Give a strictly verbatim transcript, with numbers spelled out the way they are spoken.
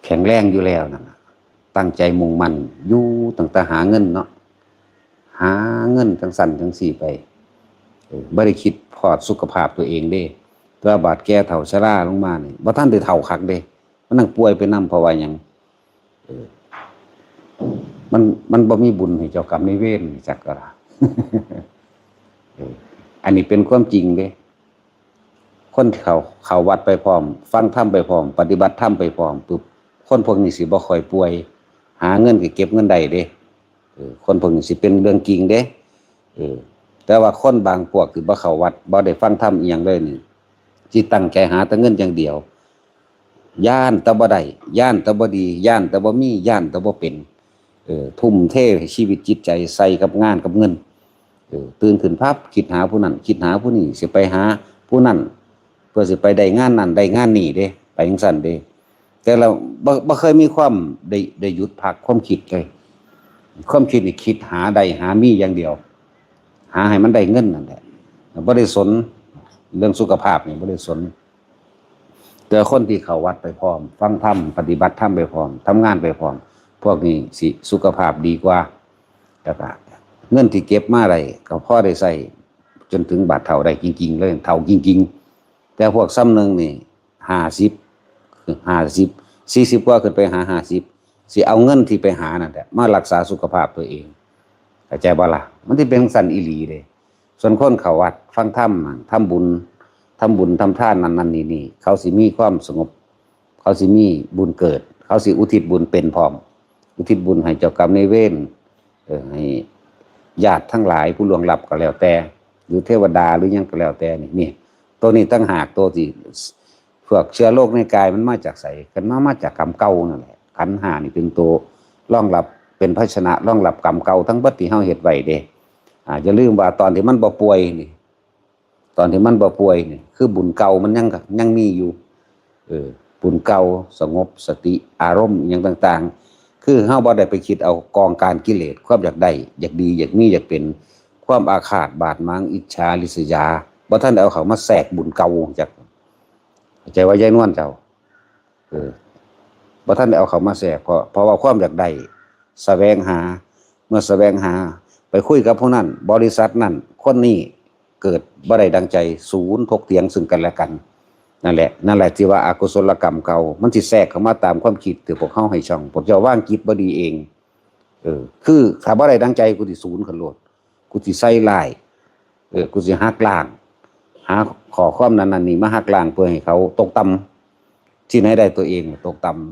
แข็งแรงอยู่แล้วนั่นน่ะ ตั้งใจมุ่งมั่นอยู่ตั้งแต่หาเงินเนาะ หาเงินจังซั่นจังซี่ไป เออ บ่ได้คิดฮอดสุขภาพตัวเองเด้ แต่ว่าบาดแก่เฒ่าชราลงมานี่ บ่ทันได้เฒ่าคักเด้ มันนั่งป่วยไปนำ เพราะว่าหยัง เออ มัน มันบ่มีบุญให้เจ้ากรรมนายเวรจักก็ล่ะ เออ อันนี้เป็นความจริงเด้ คนที่เขา เข้าวัดไปพร้อม ฟังธรรมไปพร้อม ปฏิบัติธรรมไปพร้อมปุ๊บ คนพวกนี้สิบ่ค่อยป่วย หาเงินก็เก็บเงินได้เด้ เออ คนพวกนี้สิเป็นเรื่องจริงเด้ เออ แต่ว่าคนบางพวกที่บ่เข้าวัด บ่ได้ฟังธรรมอีหยังเลยนี่ สิตั้งใจหาแต่เงินอย่างเดียว ย้านแต่บ่ได้ ย้านแต่บ่ดี ย้านแต่บ่มี ย้านแต่บ่เป็น เออ ทุ่มเทชีวิตจิตใจใส่กับงานกับเงิน เออ ตื่นขึ้นปั๊บ คิดหาผู้นั้น คิดหาผู้นี้ สิไปหาผู้นั้น เพื่อสิไปได้งานนั้น ได้งานนี้เด้ ไปจังซั่นเด้ แต่เราบ่ บ่เคยมีความได้ ได้หยุดพักความคิดเลย ความคิดนี่คิดหาได้หามีอย่างเดียว หาให้มันได้เงินนั่นแหละ บ่ได้สนเรื่องสุขภาพนี่ บ่ได้สน แต่คนที่เข้าวัดไปพร้อม ฟังธรรม ปฏิบัติธรรมไปพร้อม ทำงานไปพร้อม พวกนี้สิสุขภาพดีกว่า แล้วก็เงินที่เก็บมาได้ก็พอได้ใช้จนถึงบาดเฒ่าได้จริงๆเลย เฒ่าจริงๆ แต่พวกส่ำหนึ่งนี่ ห้าสิบ ห้าสิบ สี่สิบกว่าขึ้นไปหาห้าสิบ สิเอาเงินที่ไปหานั่นแหละมารักษาสุขภาพตัวเอง เข้าใจบ่ล่ะ มันสิเป็นจั่งซั้นอีหลีเด้ ส่วนคนเข้าวัดฟังธรรม ทำบุญ ทำบุญทำทานนั่นนั่นนี่นี่ เขาสิมีความสงบ เขาสิมีบุญเกิด เขาสิอุทิศบุญเป็นพร้อม อุทิศบุญให้เจ้ากรรมนายเวร เออ ให้ญาติทั้งหลายผู้ล่วงลับก็แล้วแต่ หรือเทวดาหรือหยังก็แล้วแต่นี่ นี่ ตัวนี้ต่างหาก ตัวที่ พวกเชื้อโรคในกายมันมาจากไส กันมา มาจากกรรมเก่านั่นแหละ ขันธ์ห้านี่เป็นตัวรองรับ เป็นภาชนะรองรับกรรมเก่าทั้งเบิดที่เฮาเฮ็ดไว้เด้ อ่า อย่าลืมว่าตอนที่มันบ่ป่วยนี่ ตอนที่มันบ่ป่วยนี่ คือบุญเก่ามันยัง ยังมีอยู่ เออ บุญเก่า สงบสติ อารมณ์อิหยังต่างๆ คือเฮาบ่ได้ไปคิดเอากองการกิเลส ความอยากได้ อยากดี อยากมี อยากเป็น ความอาฆาตบาดหมาง อิจฉาริษยา บ่ทันได้เอาเข้ามาแทรกบุญเก่าจัก เข้าใจว่ายายนวลเจ้า เออ บ่ทันได้เอาเข้ามาแทรก เพราะ เพราะว่าความอยากได้ แสวงหา เมื่อแสวงหา ไปคุยกับผู้นั้น บริษัทนั้น คนนี้ เกิดบ่ได้ดังใจ ศูนย์ถกเถียงซึ่งกันและกัน นั่นแหละ นั่นแหละที่ว่าอกุศลกรรมเก่า มันสิแทรกเข้ามาตามความคิดที่พวกเฮาให้ช่อง พวกเจ้าวางจิตบ่ดีเอง เออ คือถ้าบ่ได้ดังใจ กูสิศูนย์ขึ้นโลด กูสิใส่ร้าย เออ กูสิหักล้าง หาข้อความนั้นนั่นนี่มาหักล้างเพื่อให้เขาตกต่ำ ที่ไหนได้ตัวเองตกต่